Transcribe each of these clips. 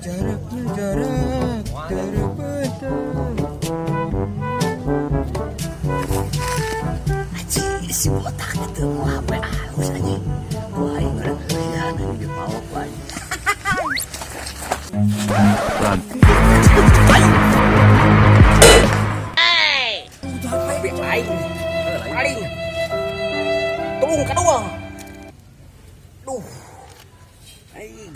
Jaraknya jarak terbentang. Aji, si botak itu mau HP halus anjing. Ku aing urang eusian anjing dipawok ku aing. Run. HP aing. Paling. Tulung kadua. Duh. Aing.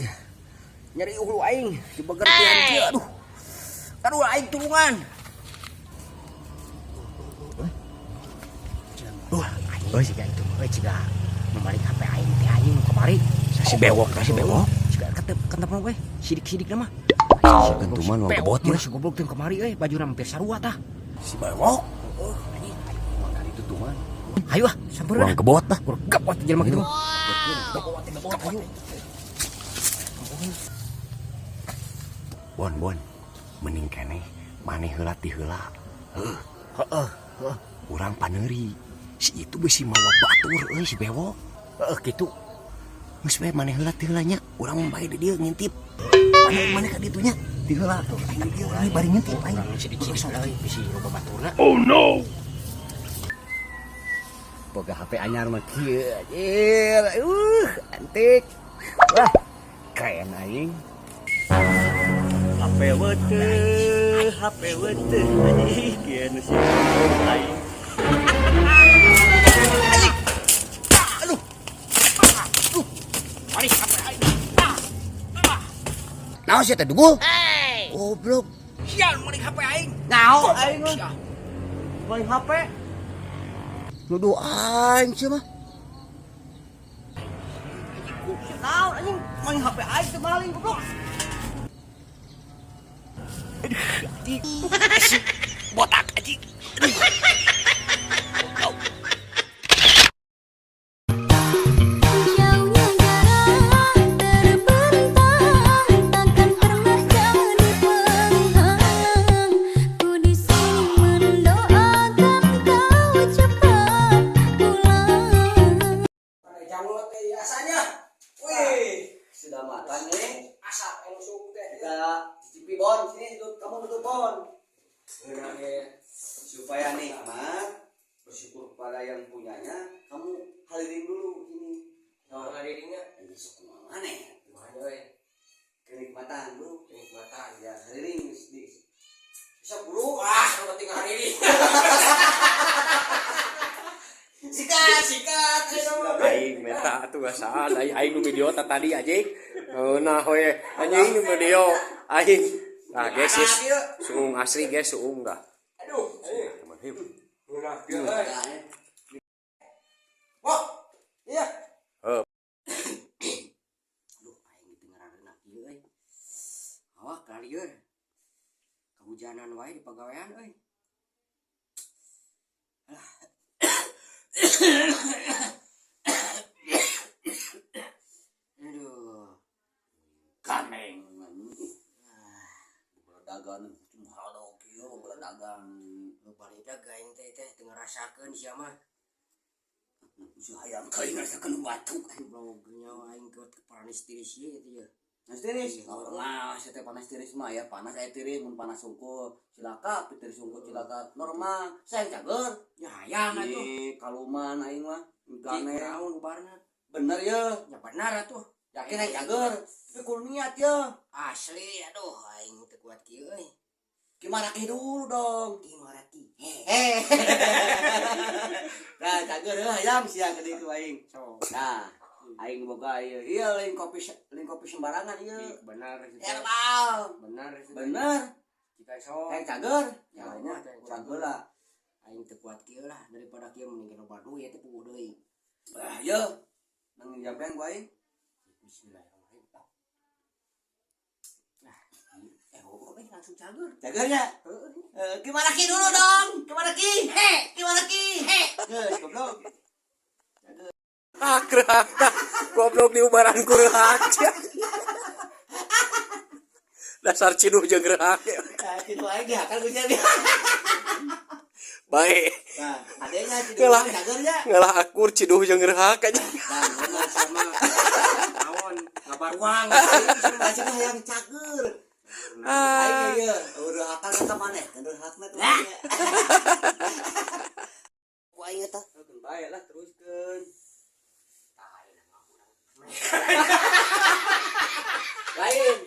Nyeri hulu aing dibegertian kieu, aduh. Kadua aing tulungan. Duh, aing euy siga itu euy siga membalik HP aing teh anjing kamari. Si bewok, si bewok. Siga ketep ketep we, sidik-sidik mah. Si kentuman mah Bewok bobot ya. Si goblok teh kamari euy, bajuna hampir sarua tah. Si bewok. Heeh, anjing. Uang dari itu tuh man. Ayo ah, sampeurna. Uang kebot lah. Gap waktu jelema kitu mah. Gap ayo. Bon, bon. Mending keneh maneh heula ti heula. Heuh, Heeh, heeh. urang paneuri. Si itu bisi mawa batur euy si bewok. Heeh kitu. Geus we maneh heula ti heula nya. Urang mah bae di dieu ngintip. Maneh maneh ka ditu nya. Ti heula tuh aing di dieu euy bari ngintip aing. Urang sidik-sidik euy bisi loba baturna. Boga HP anyar mah kieu anjir. Antik. Wah, keren aing. HP wete, HP wete, anjing kieu nu sih aing. Aduh. Aduh. Mari HP aing. Naon sia teh dugul? Goblok. Sial maling HP aing. Naon aing mah? Sial. Maling HP. Nuduh aing sia mah. Naon anjing maling HP aing teh maling goblok. Anjing. Si botak anjing. Aduh. Jauhnya jarak terbentang takkan pernah jadi penghalang. Ku di sini mendoakan kau cepat pulang. Jangan teh biasanya. Wih, Sudah makan nih. Asap anu suuk teh. Kita cicipi, Bon. Sini duduk, kamu duduk, Bon. Supaya nikmat, bersyukur kepada yang punyanya, kamu halirin dulu sini. Naon hadirinnya? Ini sok kumaha maneh? Kumaha euy? Kenikmatan, bro. Kenikmatan. Ya, halirin di bisa bro. Wah, kalau tinggal hari Sikat, Sikat ayo. Aing meta atuh gasaan aing aing nu video tadi anjing. Nah we anjing nu video aing. Nah guys, yes. Suung asli guys, suung dah. Aduh. Bismillahirrahmanirrahim. Nah, kieu euy. Wah. Iya. Heuh. Aduh, aing teu ngaranna kieu euy. Awak kali euy. Kehujanan wae di pagawean euy. Alah. Aduh. Ganeng. Beledagan cuma halo kieu beledagan. Nu balidag aing teh teh teu ngarasakeun sia mah. Si hayang teuing ngarasakeun batuk. Aing blog nyawa aing ke panas tiris ieu gitu ya. Panas tiris. Normal, saya teh panas tiris mah ya panas aya tiris mun panas sungkul cilaka, tiris sungkul cilaka normal. Saya cager. Ya hayang atuh. Ih, kaluman aing mah. Gane Gane. naon ubarna? Bener ya. Ya benar atuh. Yakin aing cager. Tapi kudu niat ya. Asli aduh aing teu kuat kieu euy. Gimana ki dulu dong. Gimana ki? Eh. Nah, cager heuh hayam sia gede ku aing. So, Nah, aing boga ieu. Ieu lain kopi sembarangan ieu. Benar itu teh. Herbal. Benar itu teh. Bener. Jika so Aing cager. Ya, Ya, nya teh kurang heula. Aing teu kuat kieu lah daripada kieu mending loba duit teh puguh deui. Ah, ieu. Nang jampean ku aing. Bismillahirrahmanirrahim. Nah, oh, langsung cager. Cagernya. Heeh. Eh, gimana ki dulu dong? Gimana ki? He, gimana ki? He. Geus goblok. Ah, krehak tah. Goblok diubaran ku rehak. Dasar ciduh jeung rehak. Nah, kitu aing dihakan ku sia. Baik. Nah, adenya ciduh Ngelah. cagernya. Ngalah akur ciduh jeung rehak aja. Nah, bener Sama naon ngabaruang. Nah, cenah hayang cager. Aing ieu urang hakna ka maneh, kan hakna ka maneh. Ku aing eta. Keun bae lah teruskeun. Lain.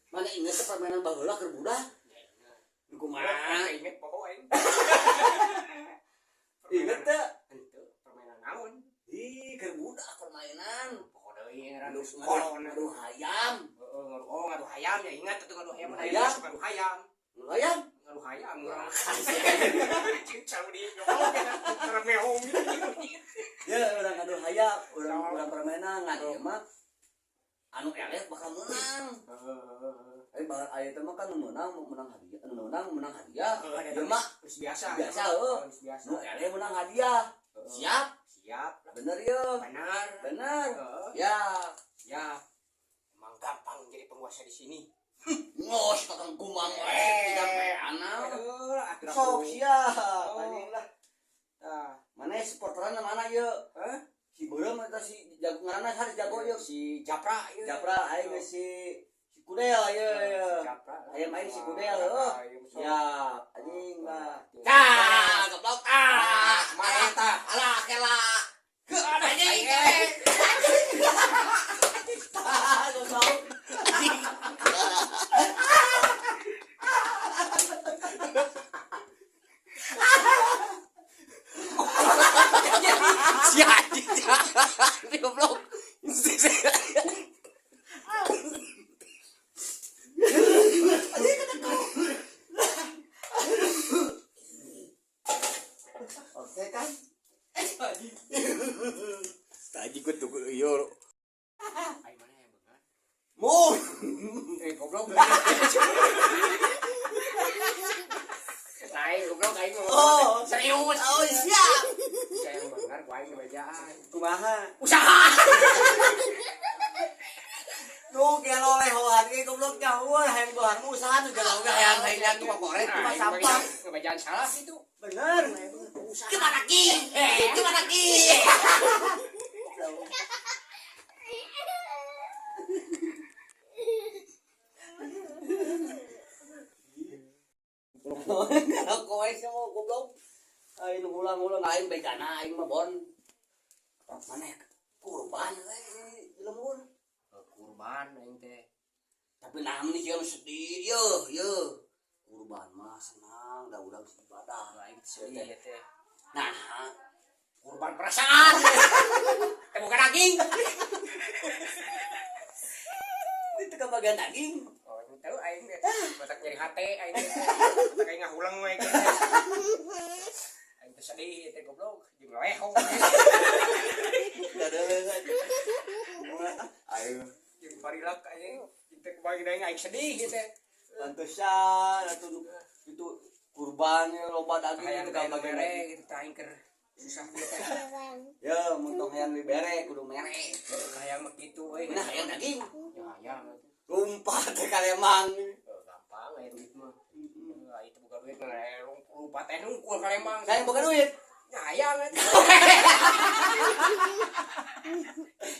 Mana inget teh permainan baheula keur budak? Nu kumaha? Inget poho aing. Inget teh? Henteu, permainan naon? Ih, keur budak permainan. Poho deui ngaran Ngadu kolon. ngadu hayam. Heeh, ngadu oh ngadu hayam ya ingat atuh ngadu hayam. Hayam. Ngadu hayam. Ngadu hayam. Ngadu hayam urang. Cincau di ngomong mehong. Ya, urang ngadu hayam, urang permainan ngan ieu mah anu eleh bakal menang. Tapi bakal aya teh mah kan nu menang menang hadiah, anu menang menang hadiah. Ieu mah geus biasa. Biasa, heuh. Geus biasa. Nu eleh menang hadiah. Siap? Siap. Bener yeuh. Benar. Bener. Heeh. Ya. Siap. Emang gampang jadi penguasa di sini. Ngos kakang kumang wae tidak peana. Heeh, atuh Sok siap. Oh. Anjing lah. Tah. Mana supporteran mana yeuh? Hah? Si beureum eta si jago ngaranna harus jago yeuh. Si Japra ieu. Japra aing geus si Kudel yeuh yeuh. Si Japra. Ayam aing si Kudel heuh. Ya. Ya, anjing lah. Tah, goblok ah. Mana tah? Alah, kela. Ke anjing. Tah, goblok. Si anjing. Si goblok. Oke kan? Tadi gue tuh yo. Aing mana yang beungan? Mun. Goblok. Lain goblok aing mah. Oh, serius. Oh, siap. Saya yang beungan ku aing bejaan. Kumaha? Usaha. Tuh gelo lehoan ge goblok jauh hayang bahan usaha nu gelo ge hayang hayang tukang korek tukang sampah. Ngebejaan salah itu. Bener. Gimana ki? Gimana ki? Kalau kowe semua goblok. Aing ulang-ulang aing bejana aing mah bon. Maneh kurban we di lembur. Kurban aing teh. Tapi nah nih jangan sedih, yo yo. Kurban mah senang, dah urang ibadah. Aing sedih teh. Nah, Kurban perasaan. Teh bukan daging. Itu kebagian daging. Oh, ini tahu aing teh. Batak nyeri hate aing teh. Batak aing ngahulang we. Aing teh sedih teh goblok jeung lehong. Ayo. Jeung barilak aing. Jeung teh kebagian aing aing sedih teh. Pantesan atuh itu kurbannya loba daging Hayang itu kebagian mere daging. gitu teh aing keur susah teh. Ya, mun tong hayang dibere kudu mere. Hayang mah kitu euy. Nah, hayang daging. Ya hayang atuh. Lumpat teh kalemang. Gampang aya duit mah. Aing teh boga duit mah lupa teh nungkul kalemang. Saya boga duit. Ya hayang atuh.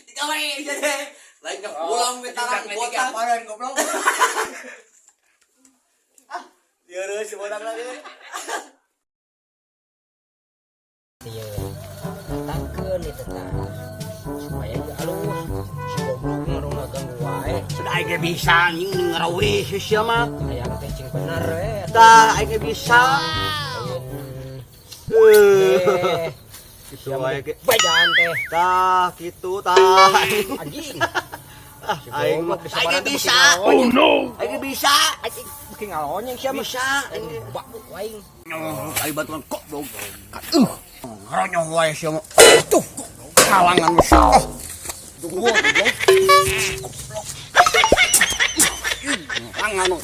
Digawe ieu teh. Lain ke pulang we tarang botak. Apaan goblok. Dieureus si bodak lagi. Iya, tangkeun itu tah. Supaya ieu alus. Si goblok mah rong ngaganggu wae. Sudah aing ge bisa anjing ngarawih sia mah. Hayang teh cing bener we. Tah aing ge bisa. Eh, Gitu wae ge. bejaan teh. Tah kitu tah. Anjing. Aing mah aing ge bisa. Oh no. Aing ge bisa. Anjing beuki ngalonyeng sia mah. Bisa aing ge. Babuk aing. Aing batuan kok dong. Ngeronyoh wae sia mah. Tuh halangan lu. Oh. Duh, goblok. Goblok. Halangan lu.